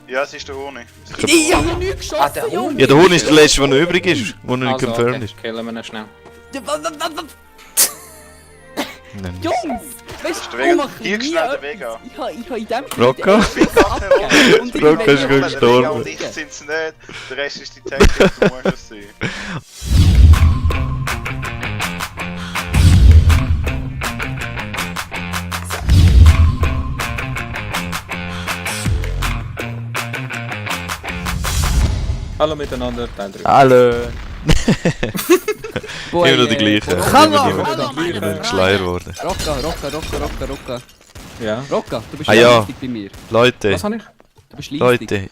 Ja, es ist der Honig. Ich hab noch nicht geschossen, Junge! Ja, der Huhn ist der letzte, der noch übrig ist, der noch nicht confirmed ist. Killen wir ihn schnell. Nein. Jungs! Weißt du, Vega. mach Hier nie schnell der etwas. Vega. Ich habe in dem Rocco? abgegeben. Rocco ist gut gestorben. Und ich sind's nicht. Der Rest ist die Taktik, du musst es sehen. Hallo miteinander, Teil 3. Hallo! Boy, Immer noch die gleichen. Hallo! Schleier worden. Rocca. Ja. Rocca, du bist Ah, ja. lustig bei mir. Leute, Was habe ich? Du bist lustig. Leute.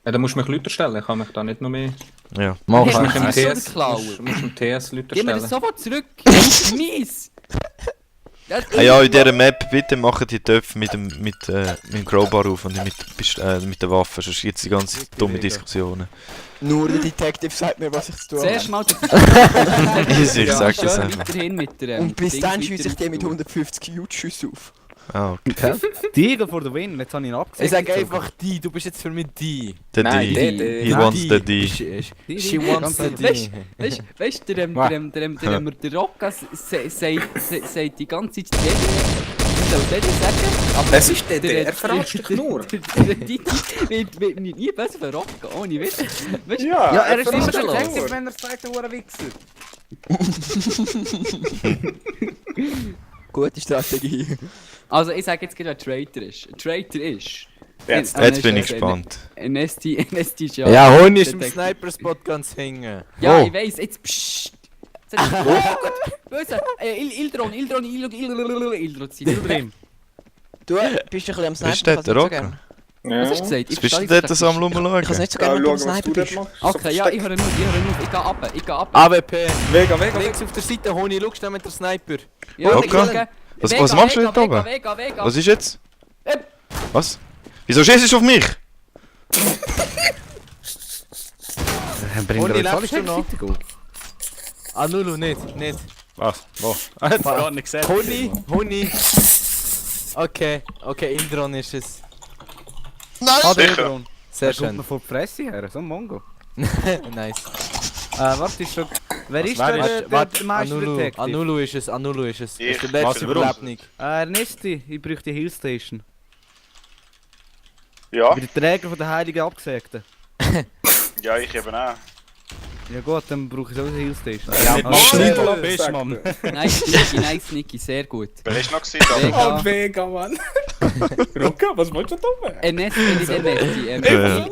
Ja, dann musst du mich Leute stellen, ich kann mich da nicht noch mehr... Ja. Mach Ich muss mich mal. im Das ist so TS... der Klaue. Musst im TS Leute Gib mir das stellen. sofort zurück. Mies. Ah ja, in dieser Map, bitte machen die Töpfe mit dem Crowbar auf und nicht mit der Waffe, sonst gibt es die ganze dumme Diskussionen. Nur der Detective sagt mir, was ich zu tun Zuerst habe. mal der Ich sag das schön einfach. weiterhin mit der Und bis Dings dann schieße ich den mit weiter- 150 Jutschüssen auf. Ah, okay. Die Eagle for the win, jetzt habe ich ihn abgesagt. Ich sag einfach die, du bist jetzt für mich die. Der Nein, D. der. He wants the D. She wants the D. Weißt du, der Rocca sagt die ganze Zeit, ich soll dir sagen, aber Das ist der verarscht dich nur. der Didi wird nie besser für Rocca, ohne Witz. Weißt du? Ja, Ja, er ist immer verarscht der dich Detective, nur. wenn er sagt, er ist ein Wichser. Gute Strategie. Also ich sage jetzt gerade, wer Traitor ist. Ein Traitor ist... Jetzt. Jetzt bin ich gespannt. NST ist ja... Ja, Honig ist im Detective. Sniper-Spot ganz hängen. Ja, Oh. ich weiss, jetzt pssst. Oh Gott, böse. Ildron. Du bist ein bisschen am Sniper. Bist du dort, der Rocker? Was hast du gesagt? Was bist du dort so am Ich kann es Rumschauen? nicht so gerne, wenn du am Schau, was Sniper du dort bist. machst. Okay, ja, ich höre nur, ich gehe ab. AWP. Vega. Links auf der Seite, Honig, schau schnell mit der Sniper. Ja, Rocker? Was machst du dort oben? Vega. Was ist jetzt? Was? Wieso schießt du auf mich? Bringt Honig, er lebst du noch? Ah, Nulu, nicht. Was? Wo? Hat gar nicht gesehen. Honig. Okay, Indron ist es. Nein! Sicher. Sehr Er kommt schön. mir vor die Fresse her, so ein Mongo. Nice. Warte, ist schon... Wer ist Warte, der Meister Detective? Anulu ist es. Das ist Ich. der letzte Was, warum? Überlebnis. Ernesti, ich bräuchte die Hillstation. Ja, Ich bin der Träger von der Heiligen Abgesägten. ja, ich eben auch. Ja gut, dann brauche ich sowieso eine Hillstation. Ja, Also, Schneider, bist sagt Mann. Nice, Nicky, sehr gut. Wer ist noch gewesen? Vega. Vega, Mann. Rocca, was wolltest du da? Nicht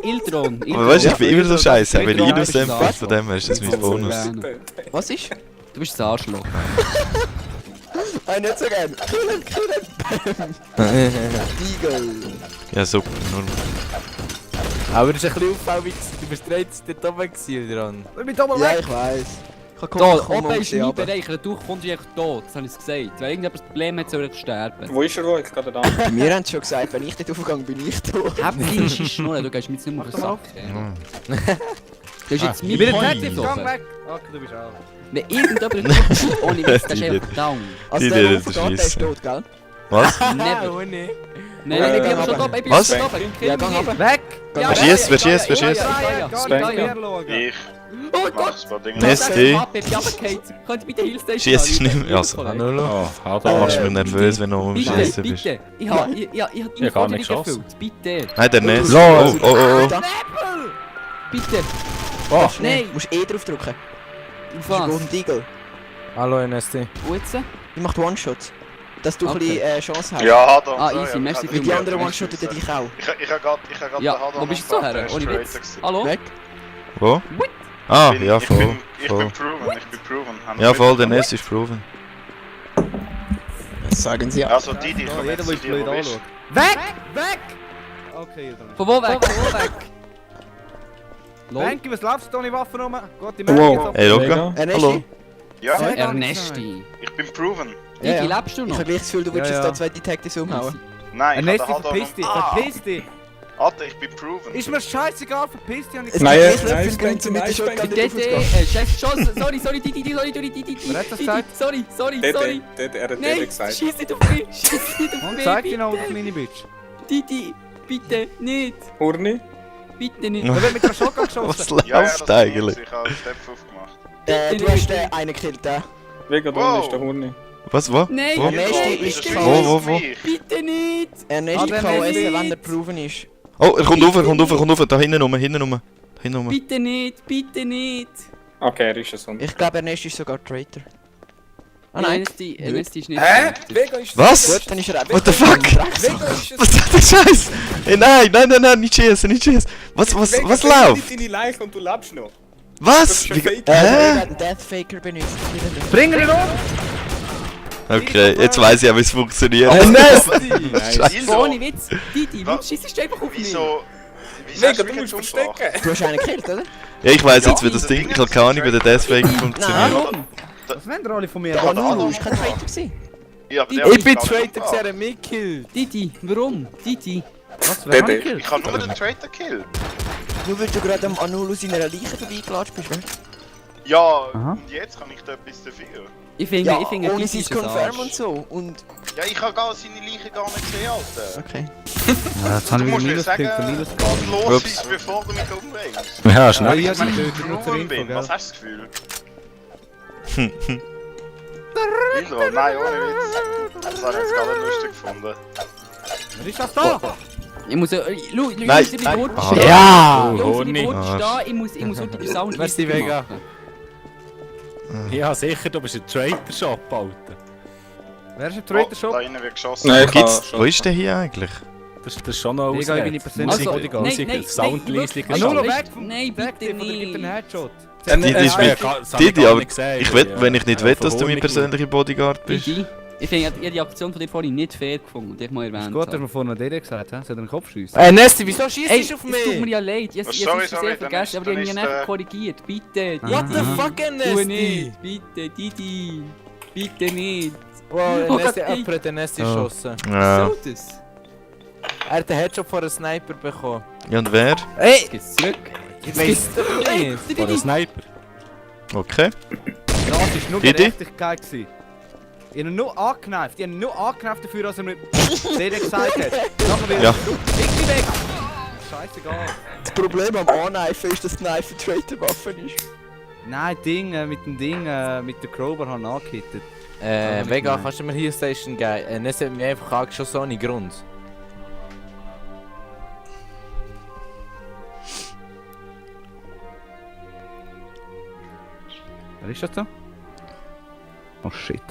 Ildron. Aber weißt du, ich bin immer so scheiße, weil ich Ja, innocent ja. bin, von dem her ist das mein Bonus. Was ist? Du bist ein Arschloch. Nicht so gern. Killen. Eagle. Ja, super. Nur Aber das ist ein bisschen auffällig, du bist jetzt dort oben gewesen, dran. Ich bin da mal Ja, weg. ich weiss. Ich kann Da, komm, oben ist mein runter. Bereich, du kommst einfach tot, das habe ich gesagt. Wenn irgendjemand ein Problem hat, soll er sterben. Wo ist er jetzt gerade da? Wir haben schon gesagt, wenn ich dort aufgegangen bin, ich tot. Hab deine Schnurren, du gehst mir jetzt nicht mehr auf den Sack. Du hast jetzt Ich mein bin der Point Detective, offen. gang weg. Okay, du bist auch. Wenn irgendjemand ohne Witz, das ist Die einfach down. Also Die der, der werden aufgeht, der ist schiessen. tot, gell? Was? Never. Honig. Nein, ich bin aber schon da, ich bin Was? schon da. Ja, gang runter. Weg! Ja, Wer schießt? Wer schießt? Wer schießt? Ich. Oh Mach Gott! ein paar Dinge. Nesti. Könnt ihr bitte Hillstation Schießt ist nicht mehr. Also, Anulu. du machst mich nervös, wenn du am Bitte, Schießen bist. bitte! Ich hab die gar nicht Forderung geschossen. erfüllt, bitte! Nein, der Nest. Los. Oh. Bitte! Oh. Nein! Du musst drück drücken. Auf Das ist ein was? Golden Eagle. Hallo NST. Und jetzt? Die macht One-Shots. Dass du ein Okay. bisschen Chance hast. Ja, hat er. Ah, So, easy, ja, merci ich Weil die hab- anderen Ja, One-Shotten dich auch. Ich hab grad Ja, den Hadar wo bist du noch so her? gefragt, Ohne der ist Witz? Traitor gewesen. Hallo? Weg. Wo? Ah, Ich bin- ja, ich voll. bin- Ich voll. bin proven. Haben Ja, wir voll, der mitbekommen? Nest ist proven. Das sagen sie auch. Also die Ja, kommen jeder, jetzt der zu ist blöd dir, wo bist. anschaut. Weg! Weg! Okay, dann. Von wo weg? Lol. Frankie, was läufst du ohne Waffen rum? Gott, die Wow. Merke jetzt Hey, Rocker. Ernesti? Hallo. Ja, Sehr- Ernesti. ich bin proven. Ja, Digi, ja. lebst du Ich noch? habe gleich das Gefühl, du willst Ja, jetzt ja. da zwei Detectives umhauen. Nein, ich hab Ernesti, den Hadar verpiss dich, noch... verpiss dich! Alter, ich bin proven. Ist mir scheißegal, verpiss dich! Es Nein, gibt nein, Löffel, Grenzen mit der Shotgun DD, nicht aufzugehen. Chef, Schuss, sorry, Didi, Wer hat das gesagt? sorry. Er hat Nein, gesagt. schieß nicht auf mich, schieß nicht auf Und mich, zeig dir noch, du bitte. kleine Bitch. Didi, bitte, nicht. Hurni? Bitte nicht. Da wird mit der Shotgun geschossen. Was Ja, läuft das eigentlich? Ich habe Stepf aufgemacht. Du hast einen gekillt, den. Wegen da Wow. ist der Hund nicht. Was, wo? Nein, Wo? Der nächste bitte ist nicht. Wo? Bitte nicht. Er nächste der KS, nächste. wenn er proven ist. Oh, er kommt rauf, da hinten rum. Da hinten rum. Bitte nicht, bitte nicht. Okay, er ist ein Hund. Ich glaube, er nächste ist sogar Traitor. Ah Nein, nein. NSD ist nicht. Hä? Vega ist Was? Gut, dann ist er What the fuck? Vega ist Was ist der Scheiß? Ey, nein, nicht schießen. Was läuft? deine Leiche und du lebst noch. Was? ist Wie, fake. Er hä? hat einen Death Faker benutzt. Bring ihn um! Okay, jetzt weiss ich auch, wie es funktioniert. Wieso? Ohne Witz. Didi, Was? du schießt einfach auf mich. Wieso hast Vega, du du mich musst jetzt umgebracht? verstecken. Du hast einen gekillt, oder? Ja, ich weiss jetzt, wie Ja, das das Ding, Ding ich habe keine Ahnung, wie der Deathfake funktioniert. Warum? Was wollen ihr alle von mir? Der Ja, Anulu da- ist kein Traitor gewesen. Ja, aber der Ich hat bin mich Traitor, umgebracht. der mich killt. Didi, warum? Didi. Was? Wer hat Der- mich gekillt? Ich habe nur den Traitor gekillt. Nur weil du gerade am Anulu seiner Leiche vorbeigelatscht bist, oder? Ja, Aha. und jetzt kann ich da etwas dafür. Ich finde, Ja, ich finde, ohne Didi sein ist ein Confirm Arsch. und so. Und... Ja, ich habe seine Leiche gar nicht gesehen, Alter. Okay. Ja, jetzt habe Du ich musst wieder mir sagen, Minuspunkte, was los Ups. ist, bevor du mich umbringst. Ja, Ja, schnell. ich Wenn habe ich getötet, nur zur Ruhm Info, bin, gell? was hast du das Gefühl? Indro, nein, ohne Witz. Das habe ich jetzt gar nicht lustig gefunden. Wer ist das da? Ich muss ja... Lu, Nein, ich muss nein. Boot Ah. stehen. Ja! Jungs, Horny. ich bin Arsch. da, ich muss unter den Sound Merci, Vega. machen. Ja, sicher, du bist ein Traitor-Shop, Alter. Wer ist im Da Traitor-Shop? innen wird geschossen. Nein, Wo gibt's, wo ist der hier eigentlich? Das ist schon noch Vega, ich bin nicht persönlich Also, Bodyguard. nein, Soundleistung. Ah, Nulo, Weißt- weg vom Nein, bitte Detektiv oder gib einen nicht. Headshot. Didi ist mir Didi, aber ich will, wenn ich nicht will, dass du mein mein persönlicher Bodyguard bist. Didi, ich finde, ich habe die Aktion von dir vorhin nicht fair gefunden, die ich mal Ist erwähnt gut, dass habe. wir vorhin DD gesagt haben. Soll er den Kopf schiessen? Nesti, wieso schießt Ey, du auf es tut mir mich? ja leid, ich Oh, habe sorry, es sehr sorry, vergessen, aber dann ich habe ist, mich nicht korrigiert. Bitte, What the Didi. fuck, Tu Nesti? nicht, bitte, Didi. Bitte nicht. Wow, Oh Nesti, Gott, jemand hat den Nesti Oh. geschossen. Ja. So das. Er hat den Headshot von einem Sniper bekommen. Ja, und wer? Ey! Geht's zurück. Jetzt weißt du doch Ey, nicht. Didi. Von einem Sniper. Okay. Ja, es war nur Didi? Gerechtigkeit. gewesen. Ich habe ihn nur angekneift. Ich habe ihn nur angekneift dafür, dass er mir DD gesagt hat. Nachher wieder Ja. Fick weg! Scheißegal. Das Problem am Ankneifen ist, dass die Knife eine Traitor-Waffe ist. Nein, mit dem Ding, mit der Crowbar habe ich angehittet. Vega, gemeint. kannst du mir hier Station geben? Nesti hat mich einfach angeschossen ohne Grund. Wer ist das da? Oh shit.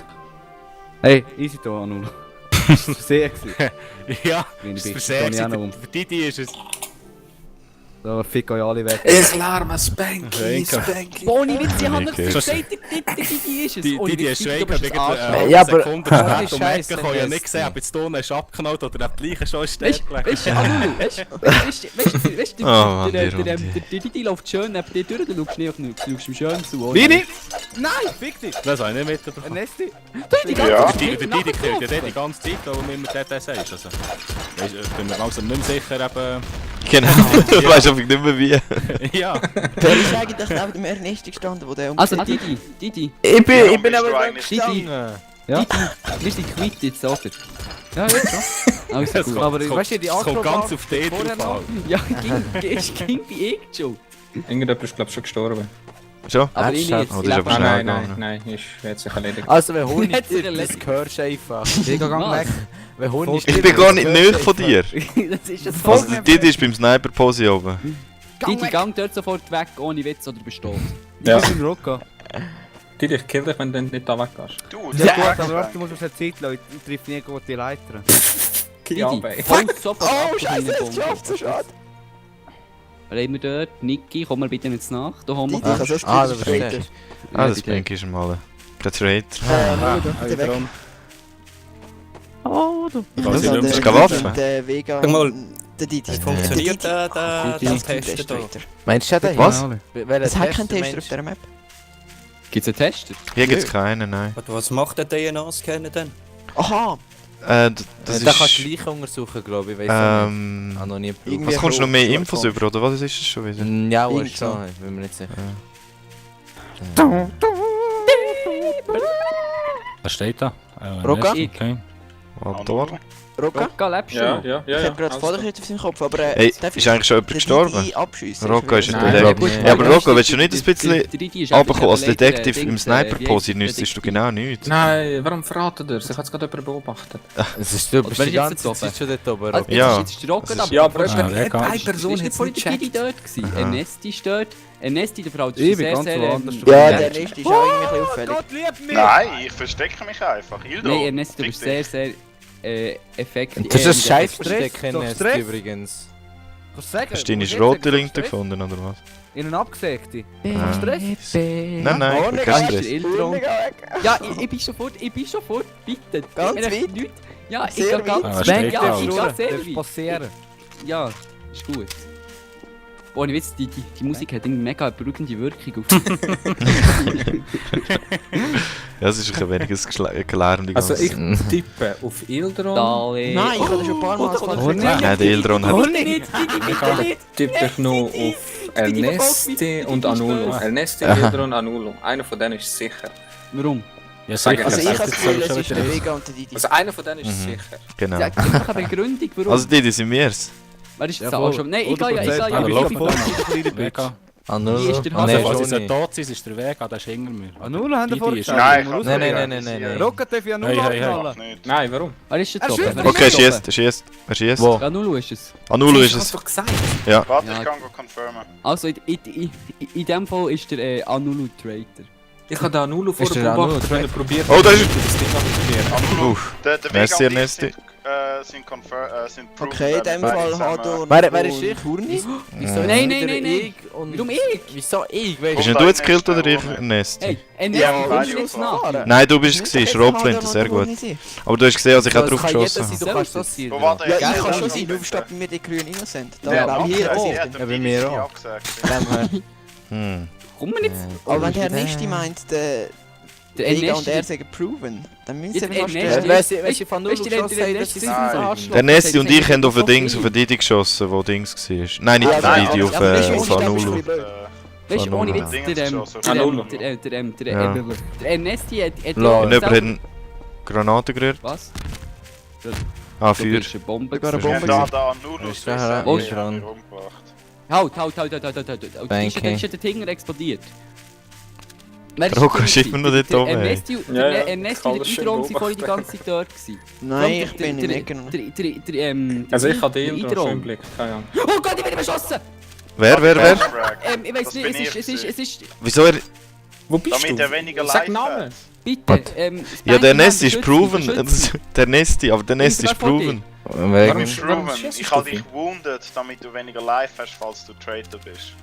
Hey, easy da, Anu. Das war sehr gewesen. Ja, Wenn ich ist bin, sehr stehe ich auch noch um. für Didi ist es. So, fick euch alle weg. Ich lerne mal Spanky, Vega. Spanky. Ohne Witz, ich habe nicht Okay. gesagt, Didi ist es. Ohne Didi Witz, ist Didi, schon du bist ein Arschloch. eine Ja, aber- Sekunde Ohne später um Scheiße, Ecke kann ich ja nicht Nesti. Ah. sehen, ob jetzt die Unten ist abgeknallt oder ob die Leiche schon ist Weißt sterben. du, Anu, weißt du, Oh Mann, der dir. Didi läuft schön neben dir durch, du schaust nicht, du schaust ihm schön zu. oder? Bini! Nein, fick dich! Das habe ich nicht mitbekommen. Nesti! Die ganze Ja. Zeit Der Didi killt ja nachgelaufen. den die ganze Zeit, wo man immer DT sagst. Also, weißt, ich bin mir langsam nicht mehr sicher, eben... Genau. Du weißt einfach nicht mehr wie. Ja. Wer ist eigentlich neben dem Ernesti gestanden, wo der Also umgebracht Didi, Ich Warum bin bist aber du da eigentlich- gestanden. Ja. Didi, wir sind quitt jetzt, oder? Ja, jetzt schon. Also Das gut. kommt- Aber das weißt du, die das kommt Akrobat ganz auf dich vorher drauf noch? an. Ja, ging bei ich schon. Irgendjemand ist glaube ich schon gestorben. Schon? Aber ich nicht. Oh, Ich das ist lebe aber Ah, schnell nein, gegangen. nein, ist jetzt sich erledigt. Also, wenn Honig Hat sich stirbt, das erledigt. hörst du einfach. Digga, gang Was? weg. Wenn Honig Ich stirbt, bin gar das nicht hörst näher du von dir. Das ist das Also der Didi ist beim Sniper-Pose oben. Didi, gang dort sofort weg, ohne Witz oder besteht. Ja. Ich bin im Rocco. Didi, ich kill dich, wenn du nicht da weggehst. Du, Ja, gut, aber warte, du musst uns Zeit lassen. Ich treffe nie gut die Leiter. Didi, Ja, bei. voll sofort ab Oh, mit scheiße, deinen es Bomben. geschafft, so schade. Was haben wir dort? Niki, komm mal bitte jetzt nach. Da haben Didi, wir. ich habe schon Ah, gespielt, das das ist verstehe Traitor. Ah, das Blink ist mal. Der Trade. Der weg. Oh, du. Das Das ist ist nicht keine Waffe. Der Vega... Sag mal, Der Didi. Funktioniert Der der Didi. Test da? Traitor. Meinst du den? Was? Es hat keinen Tester auf dieser Map. Gibt's einen Tester? Hier gibt es keinen, nein. Was macht der DNA-Scanner denn? Aha! Das Da kannst du ist... Leichen untersuchen, glaube ich. Weiss ich nicht. Ah, noch nie Irgendwie- gebraucht. Was kommst du noch mehr so Infos komisch. über, oder was ist es schon wieder? Ja, Irgend ist so. so. Ich bin mir nicht sicher. Was steht da? Roca? Okay. Motor. Roka? Rocca, lebst du Ja, noch? ja, Ich ja. hab gerade Vorderkrieg auf seinem Kopf, aber Ey, darf ist eigentlich schon jemand gestorben? Abschiessen. Rocco ist ein Nein, Detective. Ja, aber Rocco, willst du nicht ein bisschen bisschen runterkommen als Detective im Sniper-Pose? Nützest du genau nichts. Nein, warum verratet er? Ich habe es gerade jemand beobachtet. Es ist du Was bist wer die ist jetzt ganze dort Zeit schon dort oben. Also, Ja. jetzt ist der Rocca da. Ja, aber es eine ist Person nicht hat es voll nicht die Kidi gecheckt. dort gewesen. Ein Nesti ist dort. Ein Nesti, der Frau, das Ich ist bin sehr, ganz sehr... woanders. Ja, der nächste ist auch irgendwie ein bisschen auffällig. Nein, ich verstecke mich einfach. Hildo, Nein, Ernest, du fick bist dich. sehr, sehr effektiv. Das ist ein scheiß Stress, Versteck, doch Nest Stress. übrigens. Kannst du sagen? Hast du deine Musst du rote jetzt sagen, Link Stress? gefunden, oder was? In einen abgesägten. Ah. Stress? Nein, nein, ich bin kein Ah, ist Stress. der Eltron. Ja, ich bin schon fort, bitte. Ganz Echt weit? nicht. Ja, ich Sehr gehe ganz weit. weit. steht Ja, da. ich gehe sehr Darfst weit. passieren. Ja, ist gut. Ohne Witz, die Musik hat irgendwie mega beruhigende Wirkung auf mich. Ja, es ist ein weniges Klärende. Also ich tippe auf Ildron. Dale. Nein, ich habe schon ein paar Mal Oh, falsch oh, gesagt. Nein, der Ildron hat... Bitte nicht, bitte nicht. Tippe ich noch auf Ernesti und Anulo. Ernesti, Ildron, Anulo. Einer von denen ist sicher. Warum? Ja, Sag Also ich Das habe das Gefühl, es ist der Vega und der Didi. Also einer von denen ist Mhm. sicher. Genau. Sag einfach eine Begründung, warum. Also die sind mir's. Wer ist Ja, das voll. auch schon? Nein, ich gehe ja, 100%. ich Lauf bin vor. Vega. Anulo. Wie ist der Ah, nee, Hase? schon Falls er nicht. tot ist, ist der Weg, der ist hinter mir. Anulo haben wir Die vorher ist- gesagt. Nein, ich Anulo. kann Nein. Rocca darf ja Anulo Hey, hey, hey. abknallen. Nicht. Nein, warum? Wer ist jetzt Er oben? schießt. Wer ist Okay, jetzt schießt, oben? er schießt. Wo? Anulo ist es. Anulo ist Du es. hast doch gesagt. Warte, Ja. ich kann go confirmen. Also, in dem Fall ist der Anulo Traitor. Ich habe da Anulo Ist der vorbeobachtet, Anulo wenn er probiert Oh, da ist das Ding abzuwehren. Uff. Der Merci, Vega und ich Ernesti. sind proven. Okay, in dem Fall Hado und Wer ist ich? Turni. Wieso Nein, wieder nein. ich und- Warum ich? Wieso ich? Bist Weißt nicht du jetzt gekillt oder ich, Ohne. Ernest? Hey, Ja, kommst beide du jetzt nach? ausfahren. Nein, du bist es, Schrotflinte, sehr gut. Aber du hast gesehen, als ich auch drauf geschossen habe. Du kannst das sein. Wo war der? Ja, ich Ja, kann schon ja, sein, ja. du stoppen mir die grünen Innocent. Da Ja, war hier okay, auch. sie hat Ja, dem bei BBC mir auch. abgesagt. Hm. Komm mal jetzt. Aber wenn der nächste meint, der Der Vega und er Ernest. sagen proven, dann müssen Jetzt wir fast Ernest. sterben. Wenn sie von Null Weißt du, geschossen haben, das ist Nein. Der Nessi und ich haben auf ein Dings, auf ein Didi geschossen, wo Dings war. Nein, nicht auf ein Didi, auf Anulo. Weißt du, ohne Witz, Dingens geschossen. der Ernesti hat Lol. Und jemand hat eine Granate gerührt. Was? Ah, Du Feuer. bist eine Bombe. Sogar eine gewesen. Bombe. Da Nulo Ist der dran? Halt. Die ist ja der Tinger explodiert. Wer ist Rocco der ist immer noch dort oben, ey. Ernesti Ja, ja. und Ich kann der das schön Idron sind vorhin die beobachten. ganze Zeit dort gewesen. Nein, ich bin in Ecken. Also ich habe den Ildron schon im Idron. Blick. Keine Ahnung. Oh Gott, ich bin beschossen! Wer? Ich weiß nicht, es ist... Wieso er... Wo bist Damit du? er weniger Sag live Namen. hat. Bitte, Ja, der Nessi ist proven. proven. Der Nessi, aber der Nessi ist proven. Warum Wegen. proven? schießt Ich du habe viel? dich wounded, damit du weniger live hast, falls du Traitor bist.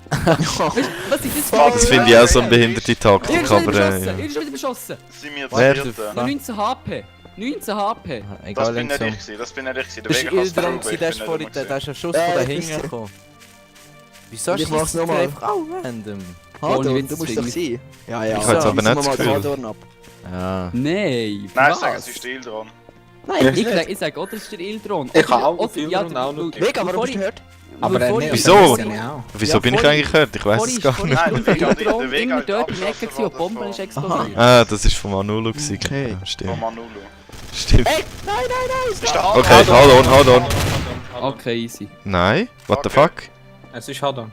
Was ist das? Das finde ich auch so eine behinderte Ihr Taktik, ist schon aber wieder ja. beschossen, ihr ist schon wieder beschossen. Sind wir Wer? Vierte? Ja. 19 HP. 19 HP. Das Egal, bin nicht langsam. ich gewesen, das bin nicht ich gewesen. Der Das Vega war kann es Ildron, proven, ich der ist bin vorhin, nicht da ist ein Schuss Ja, von ich dahinter wusste. gekommen. Wieso Ich mach's schießt das nochmal. einfach auch random? Hado, Ohne du Witz, musst doch Ding. sein. Ja, ja. Ich habe jetzt aber nicht das Gefühl. Hadorn ab. Ja. Nein, Nein, ich was? sage, es ist der Ildron. Nein, Ich sag, oder ist der Ildron. Ich habe auch Oder- auf Ildron auch noch Vega, warum bist du gehört? Aber Weil er vorhin- Wieso? auch. Wieso Ja, bin ich vorhin- eigentlich gehört? Ich weiß es gar Vorhin nicht. Nein, ist der Vega- Ildron der Vega immer ist dort in der Ecke abgeschossen gewesen und die Bombe worden ist von- explodiert. Ah, das ist vom Anulo gewesen. Okay. Ja, Von stimmt. Manulu. Stimmt. Ist der Hado? Okay, hold on. Okay, easy. Nein, what the Okay. fuck? Es ist Hadon.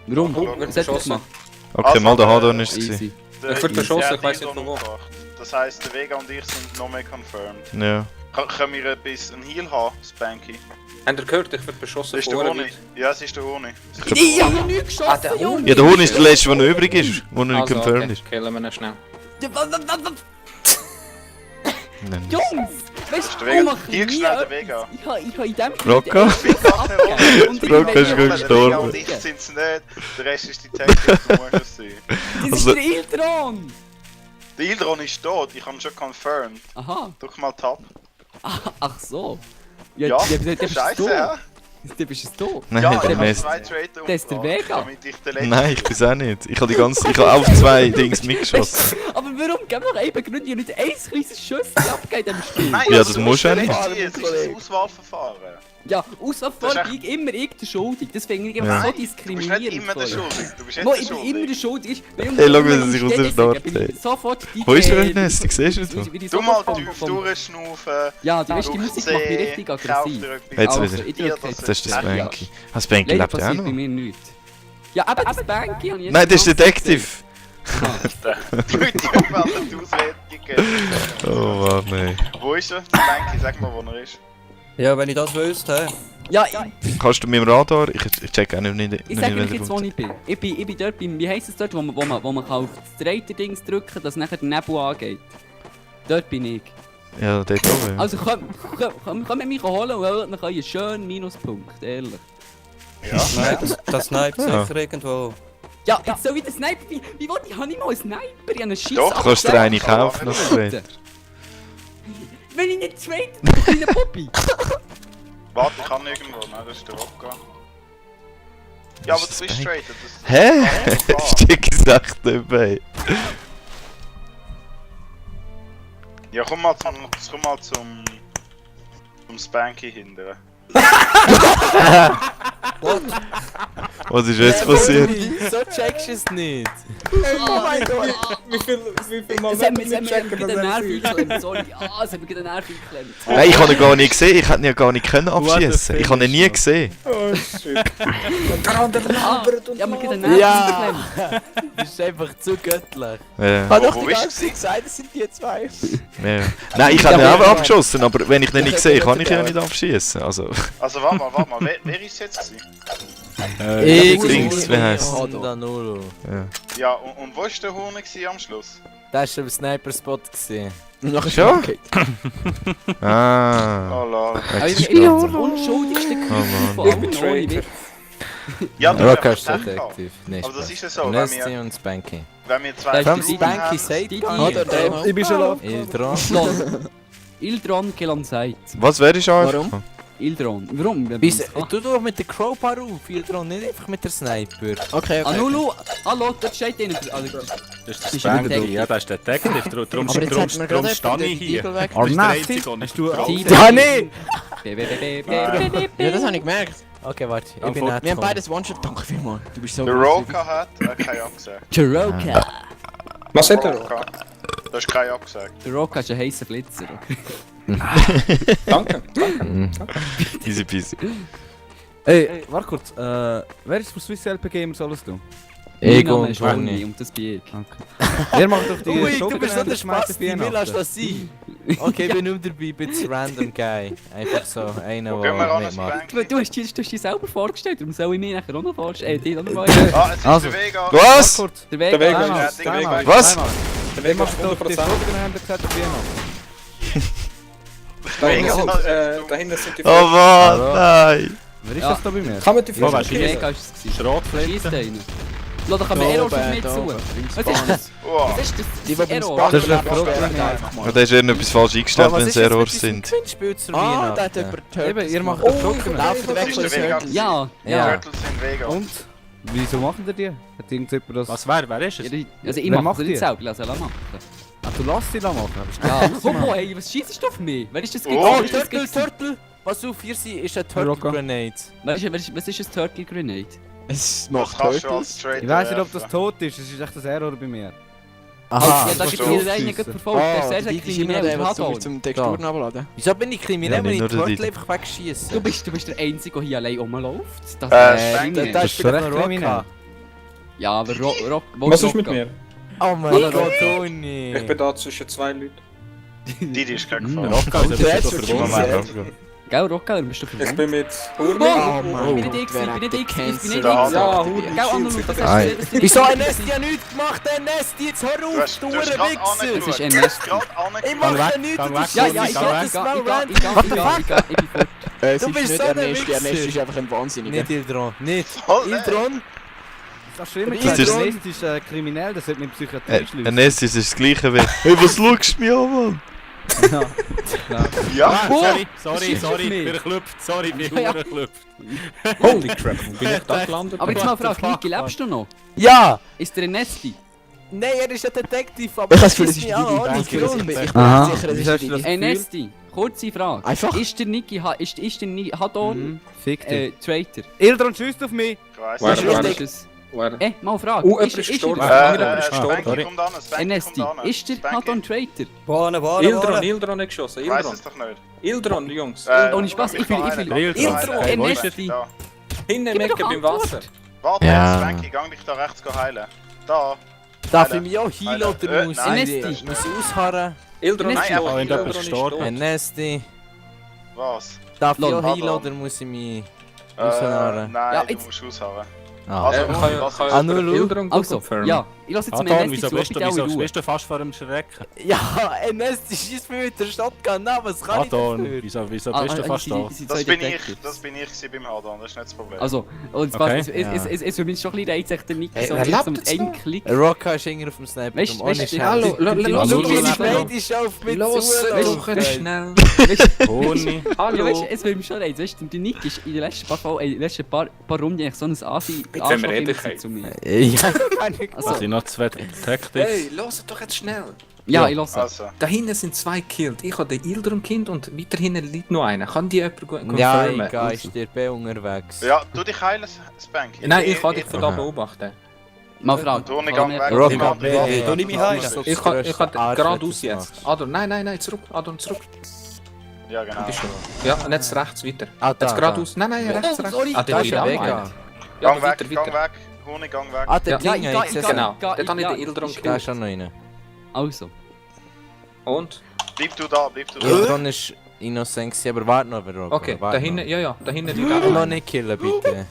Warum? Oh, Was hat er gemacht? Okay, mal der Hadon ist es. Easy. Der- Ich wurde verschossen, der ich weiss Ildron nicht von wo. umgebracht. Das heisst, der Vega und ich sind noch mehr confirmed. Ja. Können wir etwas, einen Heal haben, Spanky? Habt ihr gehört, ich werde beschossen Das ist der von Honig. Ja, es ist der Honig. Ich hab nicht geschossen, der Junge! Ja, der Hohn ist der letzte, der noch übrig ist, der noch nicht Also, confirmed okay, ist. killen wir ihn schnell. Nein. Jungs! Weißt Der du, Vega- mach hier nie schnell der etwas. Vega. Ich hab in dem Rocco? Und ich Rocco ist will- gut Der Vega gestorben. und ich sind es nicht. Der Rest ist die Taktik, du musst es sein. Das Also- ist der Ildron! Der Ildron ist tot, ich habe ihn schon confirmed. Aha, Drück mal Tab. ach so. Ja, der bist scheiße, du. ja? Der bist es du. Nein, Ja, der ich habe Mist. 2 Traitor Das ist der umgebracht, Vega. damit ich der Letzte Nein, ich bin's auch nicht. Ich habe auf 2 Dings mitgeschossen. Aber warum? Gib doch eine Begründung und nicht ein kleines Schuss abgeht am Spiel. Nein, Ja, das musst du der auch nicht. Letzte sein, es ist ein Auswahlverfahren. Ja, außer vor Das ist ich immer ich der Schuldig. Das finde ich Ja. einfach so Du bist nicht diskriminierend. immer der vorher. Schuldige. Du bist Wo jetzt ich der bin immer der Schuldige. Schuldige. Hey, schau, wie er sich rausschnarrt, ey. Sofort die Wo ist er denn jetzt? Siehst du das? Du mal tief durchschnaufen. Ja, die erste Musik macht mich richtig Kauf aggressiv. dir etwas. Jetzt Also, wieder. ich drücke Das jetzt. Das ist der Ja. Spanky. Ah, Spanky Leider lebt ja auch passiert noch. bei mir nichts. Ja, aber das Banky habe ich jetzt Nein, das ist die ganze Detective. Die werden auswendig. Oh Mann, nein. Wo ist er? Spanky, sag mal, wo er ist. Ja, wenn ich das wüsste, hä? Zeit. Ja, Kannst du mit dem Radar? Ich check auch nicht. ich sage euch jetzt, wo ich bin. Ich bin dort beim, wie heisst es dort, wo man kann auf das Reiter-Dings drücken kann, dass nachher der Nebel angeht. Dort bin ich. Ja, dort oben. Ja. Also komm mich holen und dann kann ich einen schönen Minuspunkt, ehrlich. Ja. Das sniped Ja. sicher irgendwo. Ja, jetzt soll ich den Sniper, wie wollte ich, habe ich mal einen Sniper? Ich habe einen Scheiss Doch, Kannst du dir eine kaufen? Ja. noch später? Wenn ich nicht trade, dann bin ich ein Poppy. Warte, ich kann irgendwo. Nein, das ist der Rocker. Ja, aber du bist straight. Das Hä? das Stick ist echt dabei. Ja, komm mal zum Spanky hindern. Was ist jetzt passiert? So checkst du es nicht. Oh mein Gott! Wie viel Mal Es hat mir wieder einen Nerv geklemmt, sorry. Ah, es hat mir wieder einen Nerv geklemmt. Nein, ich habe ihn gar nicht gesehen. Ich hätte ihn ja gar nicht können abschießen. Ich habe ihn nie gesehen. Oh shit. Und der andere labert und Ja, mir geht einen Nerv Ja. geklemmt. Das ist einfach zu göttlich. Ja. Hat doch wo die bist ganze Zeit gesagt, es sind die zwei. Ja. Nein, ich habe ihn auch abgeschossen, aber wenn ich ihn nicht sehe, kann ich ihn ja nicht abschießen. Also, Also warte mal. Wer ist jetzt gewesen? Dings, wie heisst es? Und Anulo. Ja, und wo ist der Horn gewesen am Schluss? Das war ein Sniper-Spot. gewesen. Schon? Ah. Oh lol. Aber Jetzt ich ist bin klar. das unschuldigste Mann. von allen ohne Witz. Ja, du Rocker hast ist recht. Detektiv. Nein, Aber das Spaß. ist ja so, wenn Nesty wir, und Spanky. wenn wir zwei Das ist Vom die Spanky haben, sagt Die- gar die- nicht. Ich bin schon auf. Ildron. Ildron Gelanzeit. Was wäre ich schon? Warum? Ildron. Warum? Tu doch mit der Crowbar auf, Ildron, nicht einfach mit der Sniper. Okay, okay. Anulu, hallo, dort steht einer. Also, Das ist Ist der ein Spanky, Detective. ja, das ist der Detective. Darum Aber jetzt hat mir gerade stehe ich den hier. Igel weg. Du bist der Arnasti? Einzige, und Hast du draußen. Dani! Ja, das habe ich gemerkt. Okay, warte, ich Am bin Fort- nicht Wir haben gekommen. beides One-Shot. Danke vielmals. Du bist so der gut. Rocker hat kein abgesagt. Jeroka. Was hat er? Rocker. Du hast kein abgesagt. Der Roka ist ein heißer Blitzer. Danke. Easy peasy. Ey, warte kurz. Wer ist für Swiss LP Gamers alles du? Ego Mein und Name ist Johnny. Ronny und das bin ich. Wer macht doch die Ui, du Shotgun bist so der schmeißt Spaß, wie lass das sein? Okay, ich bin nur dabei, ich bin ein random Guy. Einfach so einer, Wo gehen wir der an, mitmacht. Spanky? Du hast dich selber vorgestellt, darum soll ich mich nachher auch noch vorstellen. Die auch noch vorstellen. Ah, es ist Also. der Vega. Was? kurz. Der Weg. Der Weg Timeout, ist- der Weg Timeout, ist- Was? Timeout. Der Wer Weg macht macht doch die 100%. Shotgun haben gesagt, wie noch? Da hinten Vega sind, ist da hinten sind die Oh Mann, nein. Wer ist Ja. das da bei mir? Kann man die Wo Fische warst du Der jetzt? Weg war es. Schießt Schrotflinte. einen. Schau, da kann man Error schon mit zu. Was ist das? Wow. Was ist das? Die, die beim Error. Spaß Das ist ein sperren Problem. einfach mal. Ja, da ist irgendetwas falsch eingestellt, wenn es Errors sind. Gewinnspiel zur Ah, da hat Weihnachten. jemand Turtles. Eben, ihr macht Oh, doch Shotgun. laufen Das weg ist von der den Vega. Turtles. Ja, Ja. ja. Turtles sind Vega. Und? Wieso machen die? Hat irgendjemand das... Was wer ist es? Also ich Wer mache macht das nicht die? selber, lass es machen. Ah, du lässt sie da machen. Ja, komm, hey, was schießt du auf mich? Wer ist das Oh, gewesen? Oh, Wer ist das Turtle! Pass auf, hier ist ein Turtle Rocco. Grenade. Was ist ein Turtle Grenade? Es Das macht kannst du als Turtles. Traitor Ich weiß nicht, ob das werfen. tot ist. Es ist echt das Error bei mir. Aha, ja, da das gibt ist es so. einen verfolgt, der ist sehr, sehr die ist immer kriminell. der, und was hat du auch. zum Texturen abladen. Wieso bin ich kriminell, Ja, wenn ich nicht nur der Turtle Didi. einfach wegschieße? Du bist der Einzige, der hier allein rumläuft. Das Spanky. Junge. Da Das ist ist vielleicht recht noch kriminell. Rocca. Ja, aber Was ist mit mir? Oh mein Hallo, Gott, Rocco. Toni! Ich bin da zwischen zwei Leuten. Die ist gerade Mhm. gefahren. Rocca ist Und ein der bisschen hat so so verwundert. cheesy. Gell, Rocca, du bist doch Ich verwandt. bin mit Oh, Hurmi. ich bin nicht Gott, ich, wer ich bin hat nicht den ich, ich bin nicht Cancer? ich. Ja, Ja, Gell, Hurmi. Anno, das Nein. hast du Wieso ein Nesti hat nichts gemacht? Ein Nesti, jetzt hör Du auf, hast du gerade Wichser! angeschaut. Das ist ein Du hast Nest. gerade Ich angeschaut. mache weg, nichts, gang du weg, bist Ja, Sorry, ja, ich gang gehe, weg. ich bin fort. Es Du ist bist nicht so ein Ernest. Wichser. Ernest ist einfach ein Wahnsinniger. Nicht Ildron, nicht! Voll, Ildron! Das ist schlimmer. Das Das ist- ist kriminell, das sollte mit Psychiatrie schließen. Ernest ist das gleiche wie... Hey, was schaust du mir an, Mann? Ja. Ja. Sorry, das ist sorry, nicht. wir klüpft, sorry, wir Ja, ja. klüpft. Holy crap, wo bin ich da gelandet? Aber jetzt mal eine Frage, Niki, lebst du noch? Ja! Ist der ein Nesti? Nein, er ist ein Detektiv, aber Ich habe das Gefühl, es ist schießt die mich an, ohne Didi. Ich bin Grund. mir Aha. sicher, es Wieso hast ist du die das Didi. Ein Gefühl? Nesti? kurze Frage. Einfach. Ist der Niki, ist der Niki Hadon Fick dich. Traitor? Ildron schießt auf mich! Ich weiss Warte, nicht. warte. Ist es? Warte. Mal Frage. Jemand ist gestorben. er- Jemand ist Spanky gestorben. kommt an, Spanky Ernesti, kommt an. ist der Spanky. Hadon Traitor? Ildron, Ildron hat geschossen. Ich weiss Ildron. es doch nicht. Ildron, Jungs. Ohne Spaß, ich will... Ildron. Ernesti. Da. Hinten im Gib mir Ecke doch beim Antwort. Wasser. Warte, Ja. Spanky, gang dich da rechts heilen. Da. Darf Alter. ich mich auch heilen oder Alter. muss Nein, ich Ernesti. muss ich ausharren? Ildron Nein, ist einfach tot. wenn jemand Ildron ist gestorben. tot. Ernesti. Was? Darf ich Lol. auch heilen Pardon. oder muss ich mich ausharren? Nein, Ja, du jetzt- musst ausharren. Ah. Also, Kann Anulu. Ildron Also, confirmen? ja, ich lasse jetzt mal Adon, Ernesti wieso zu, bist du, bitte alle wieso Ruhe. bist du fast vor dem Schrecken? Ja, Ernesti schießt mich mit der Shotgun an, was kann Adon, ich wieso bist du Ah, fast sie- da? sie- sie Das zwei bin ich Detectives. gewesen beim Hadon, das ist nicht das Problem. Also, und zwar, Okay. es würde mich schon ein bisschen reizen, der Niki Hey, so wer mit lebt so mit jetzt einem noch? Klick. dafür? Rocka ist irgendwie auf dem Sniper. Weißt du, ohne weißt du, Scheiß. Hallo, die- die- die- los, die- los, die- los, die- Beide ist auf mich Los, zu. doch jetzt schnell. Honig. Ja, Hallo. weißt du, es würde mich schon reizen, weißt du, der Niki ist in den letzten paar Runden eigentlich so ein Asi wenn wir ehrlich sind. zu mir. Ja, kann ich Also, Sind noch zwei Detectives? Hey, los doch jetzt schnell. ja, ich lasse. Also, Da hinten sind zwei gekillt. Ich habe den Ildron Kind und weiter hinten liegt noch einer. Kann die jemand confirmen? Ja, egal, ich stirbe unterwegs. ja, du dich heilen, Spanky. Nein, ich kann dich von da beobachten. Mal fragen. Du nicht gang weg. Rock. Niemand- Du nicht mich heilen. Ich kann geradeaus gemacht. jetzt. Adon, nein, zurück. Adon, zurück. Ja, genau. Bist du? Ja, und jetzt rechts weiter. Ah, da, Jetzt geradeaus. Nein, rechts. sorry. Ah, Da der ist ist ein auch Vega. einer. Ja, Gang aber weg, weiter, gang weiter. weg. Honig, gang weg. Ah, der Ja, Ding, ich jetzt ist Genau, Ja, dort habe ich ja, den Ildron Da ist gekillt. schon noch einer. Also, Und? Bleib du da, bleib du da. Ildron ist innocent, gewesen, aber warte noch, Rocka. Okay, da warte hinten, noch. ja, da hinten liegt auch Noch einer. nicht killen, bitte.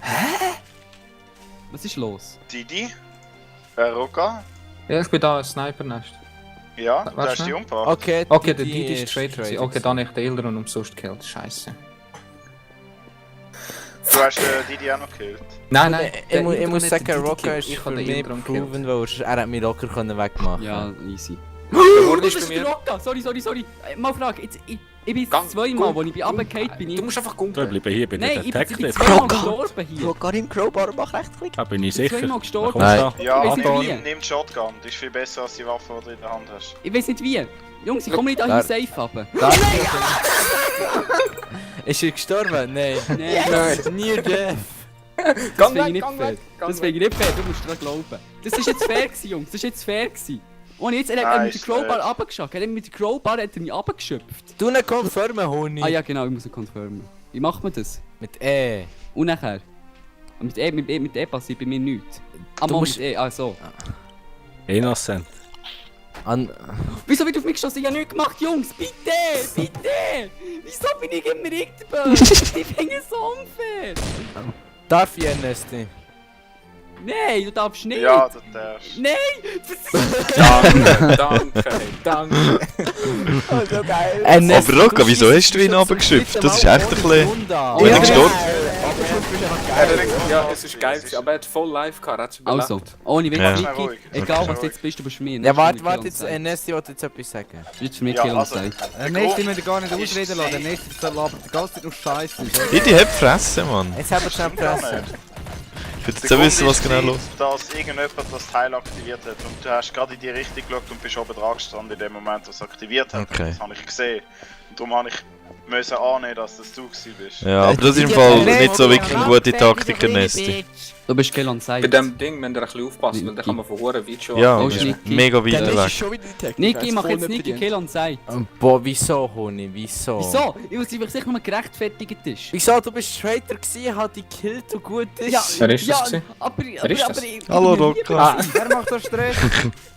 was ist los? Didi? Roka? Ja, ich bin da, ein Sniper-Nest. Ja, du Warte hast die schnell. umgebracht. Okay, Okay, der Didi ist Traitor. Okay, dann habe ich den Ildron umsonst gekillt. Scheiße. Du hast Didi auch noch gekillt. Nein, Ich der muss Ildron hat den sagen, Didi Rocka gekillt. ist Ich für habe den mich Ildron gekillt. proven, weil er hat mich locker wegmachen. Ja, easy. Der Horde Das ist ist bei der mir. Rocka, sorry. Mal fragen, jetzt, ich bin jetzt Gang, zweimal, gang, wo ich bin runtergefallen bin. Du musst einfach Wir gucken. bleiben hier bei den Nein, ich bin Detectives. zweimal Rocka. gestorben hier. Rocka im Crowbar, mach Rechtsklick. Da bin ich Ich bin sicher. zweimal gestorben. Kommst Nein. du Ja, Ich weiss nicht nimm, wie. nimm die Shotgun. Das ist viel besser als die Waffe, die du in der Hand hast. Ich weiß nicht wie. Jungs, ich komme nicht Da- hier safe runter. Ist er gestorben? Nein. Nein, Near death. das Gang finde ich weg, nicht gang fair. weg, gang Das finde ich nicht fair, du musst dran glauben. Das ist jetzt fair gewesen, Jungs, das ist jetzt fair gewesen. Und jetzt, er hat mit der Nice, Crowbar runtergeschafft. Er hat mit der Crowbar hat er mich runtergeschöpft. Du nicht confirmen, Honig. Ah ja, genau, ich muss ihn confirmen. Wie macht man das? Mit E. Und nachher? Mit E passiert bei mir nichts. Ah, Du Mann, musst- mit E, ah so. Innocent. An... Wieso wird auf mich geschossen? Ich habe nichts gemacht, Jungs! Bitte! Bitte! Wieso bin ich immer Böse? Ich finde es so unfair! Darf ich Ernesti? Nein, du darfst nicht! Ja, du darfst. Nein! Danke. Oh, so geil. Aber Rocka, wieso hast du ihn runtergeschöpft? Das ist echt ein bisschen... Wenn er gestorben Ja, es ist geil, aber er hat voll live gehabt, er hat sich Also, überlebt. ohne Witz, Ja. Niki, Ruhig. egal Okay. was du jetzt bist, du bist für mich. Ja, warte, jetzt Ernesti wollte jetzt etwas sagen. Das wird für mich Ja, Kill und also, Zeit. Der nächste müsst ihr gar nicht ausreden lassen. Der nächste labert die ganze Zeit nur Scheiße. Didi hat Fresse, Mann. Jetzt haben wir schon Presse. Ich will jetzt auch wissen, was genau los ist. Dass irgendjemand das Teil aktiviert hat und du hast gerade in die Richtung geschaut und bist oben dran gestanden in dem Moment, was es aktiviert hat. Okay. Das habe ich gesehen. Und darum habe ich müssen annehmen, dass das du gewesen bist. Ja, aber das ist im Fall nicht so wirklich eine gute Taktik, Ernesti. Du bist Kill und Zeit. Bei dem Ding müsst ihr ein bisschen aufpassen, weil dann kann man von hoher weit schon... Ja, Oh, wir sind Niki. mega weit Dann ist es weg. schon wieder die Technik. Niki, mach jetzt Niki Kill und Zeit. Boah, wieso, Honig? Wieso? Wieso? Ich weiß nicht, sicher nur gerechtfertigt ist. Wieso? Du bist Traitor gewesen, hat dich gekillt und gut ist. Ja, Wer ist das ja, gewesen? aber Wer ist das? ich Hallo, bin mir Rocka. lieber. Wer macht da Stress?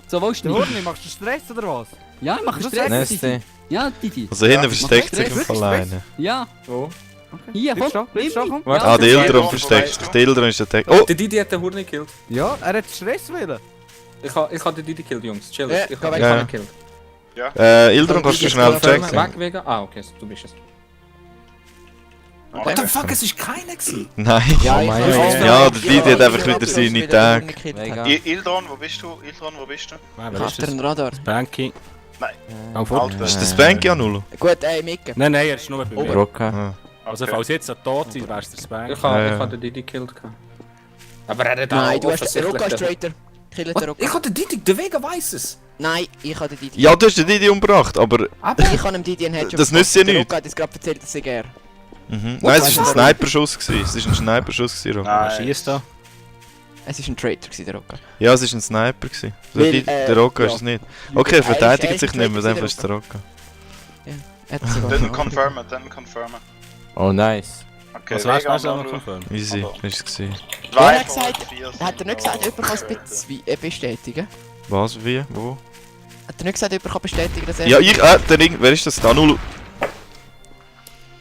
So, willst du Der nicht? Horni, machst du Stress oder was? Ja, ich mach Du Stress. sagst Didi. Ernesti. Ja, Didi. Also hinten Ja, versteckt sich im wirklich Fall einer. Ja. Wo? Hier, Bleib komm. stehen, bleib stehen, komm. Ja, Ah, der Ja, Ildron ja, versteckt weißt sich. du. Der Ildron ist der Tag. Oh! Der Didi hat den Hurde gekillt. Ja, er hat Stress willen. Ich hab den Didi gekillt, Jungs. Chill. Ja, Ich geh hab weg. ihn Ja. gekillt. Ildron kannst du schnell checken. Weg wegen... Ah, okay, du bist es. What the fuck, es ist keiner gewesen. Nein. Ja, Oh mein ich- Gott. Ja, der Didi hat einfach wieder seine Tage. Mega. Ildron, wo bist du? Ildron, wo bist du? Wer ist After das? ein Radar. Banky. Nein. Gang fort. Alter. Ist das Spanky Anulo? Gut, Micke. Nein, er ist nur bei mir. Rocka. Ah. Also Okay. falls jetzt ein tot ist, wär's der Spanky. Ich hab Ja. den Didi gekillt. Aber er hat Nein, auch du hast den offensichtlich Rocka den- Straighter. Kill den What? Rocka. Ich hab den Didi, der Vega weiss es. Nein, ich habe den Didi. Ja, du hast den Didi umgebracht, aber... Ich habe dem Didi einen Headshot. Das nützt ja Der nichts. Rocco hat uns gerade erzählt, dass er. Mhm. Nein, es war ein Sniper-Schuss. Es war ein Sniper-Schuss, Rock. Nein. Schießt da. Es war ein Traitor, der Rocco. Ja, es war ein Sniper. Der, Weil, der Rocco ist ja. es nicht. Okay, er verteidigt Er ist sich nicht mehr, Traitor, dann ist der Rocco. Er hat sogar Dann confirmen, dann confirmen. Oh, nice. Okay, Was wär's, Vega wär's auch und noch Anulu. confirmed? Easy, Also. ist es gewesen. Wer Zwei hat von gesagt, vier sind hat er nicht gesagt, jemand kann es confirmed. bestätigen? Was, wie, wo? Hat er nicht gesagt, jemand kann bestätigen, dass er... Ja, wer ist das? Der Anulu.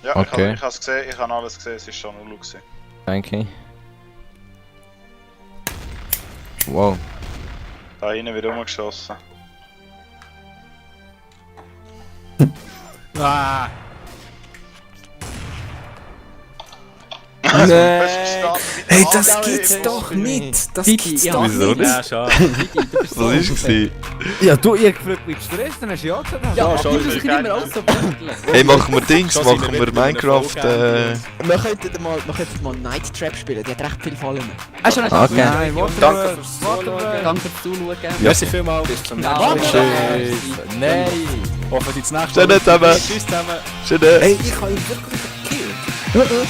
Ja, Okay. ich habe es gesehen, ich habe alles gesehen, es war schon Anulu gewesen. Danke. Wow. Da hinten wird rumgeschossen. Ah! Hey, das gibt's doch nicht! Das Didi, gibt's ja. doch Wieso nicht! nicht? Ja, schade. Didi, du bist so Was ist es? Ja, du, ich hab gefragt, wie Stress, dann hast du ja gesagt. Ja, schon, du musst immer alles so bündeln. Hey, machen wir Dings, Schon sind machen wir wir wieder Minecraft, Wir könnten mal Night Trap spielen, die hat recht viel Fallen. Hast du noch Okay. Nein, warte Danke fürs Zuschauen. Danke fürs Zuschauen. Merci vielmals. Bis zum Ja, nächsten Mal. warte. Tschüss. Nein. Hoffen, die das nächste Schönen zusammen. Tschüss zusammen. Schönen. Hey, ich habe ihn wirklich gekillt!